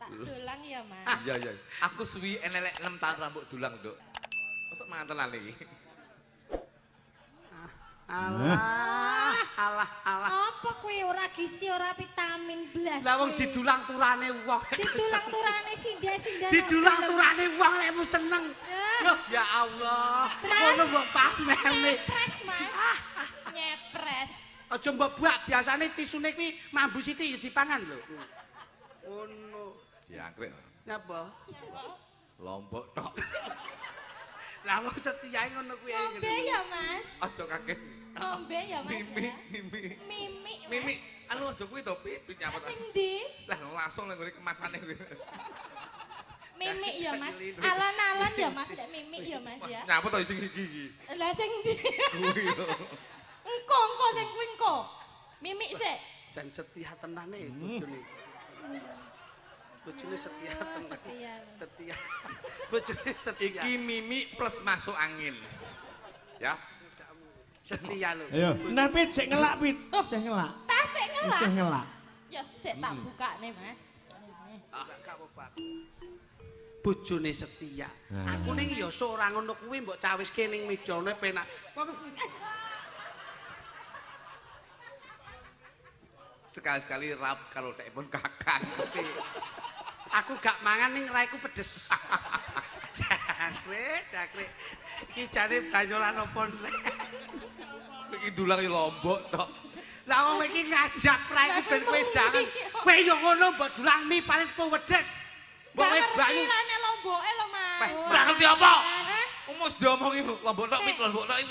Tak dulang ya, Mas. Iya, iya. Aku suwi enelek 6 tahun rambut dulang, Nduk. Mosok mangan tenan iki. Alah, alah, alah. Apa kuwi ora gizi, ora vitamin blas. Lah wong didulang turane wong. Didulang turane sinda-sinda. Didulang turane wong lek mu seneng. Duh, ya Allah. Ngono mbok pamerne. Nyepres, Mas. Nyepres. Aja mbok buak, biasane tisune kuwi mambu siti ya dipangan lho. Ngono. Diangkrik. Nyapa? Lombok tok. Lah wong setia ngono kuwi. Ngombe ya, Mas. Aja kaget. Ngombe ya, Mas. Mimi, mimi. Mimi. Mimi, anu aja kuwi to, Pit, nyapa ta? Sing ndi? Lah langsung nang ngene kemasane kuwi. Mimi ya, Mas. Alon-alon ya, Mas, nek mimi ya, Mas ya. Nyapa to sing iki iki? Lah sing ndi? Kuwi lho. Engko, engko sing kuwi engko. Mimi sik. Jan setia tenane bojone. Bojone setia tenan. Setia. Setia. Bojone setia. Iki mimi plus masuk angin. Ya. Setia lho. Ayo. Nah Pit, sik ngelak Pit. Sik ngelak. Tas sik ngelak. Sik ngelak. Ya, sik tak bukane, Mas. Gak apa-apa. Bojone setia. Aku ning ya sok ora ngono kuwi mbok cawiske ning mejane penak. Sekali-sekali rap kalau tek pun kakang. Aku gak mangan ning raiku pedes. Jangkrik, jangkrik. Iki jane banyolan apa nek? Iki dulang ya lombok tok. Lah wong iki ngajak raiku ben kowe dangan. Kowe yo ngono mbok dulang mi paling pedes. Mbok Gak ngerti banyu. lah nek lomboke lho, Mas. Ora ngerti apa? Umus diomongi lombok tok, Pit, lombok tok.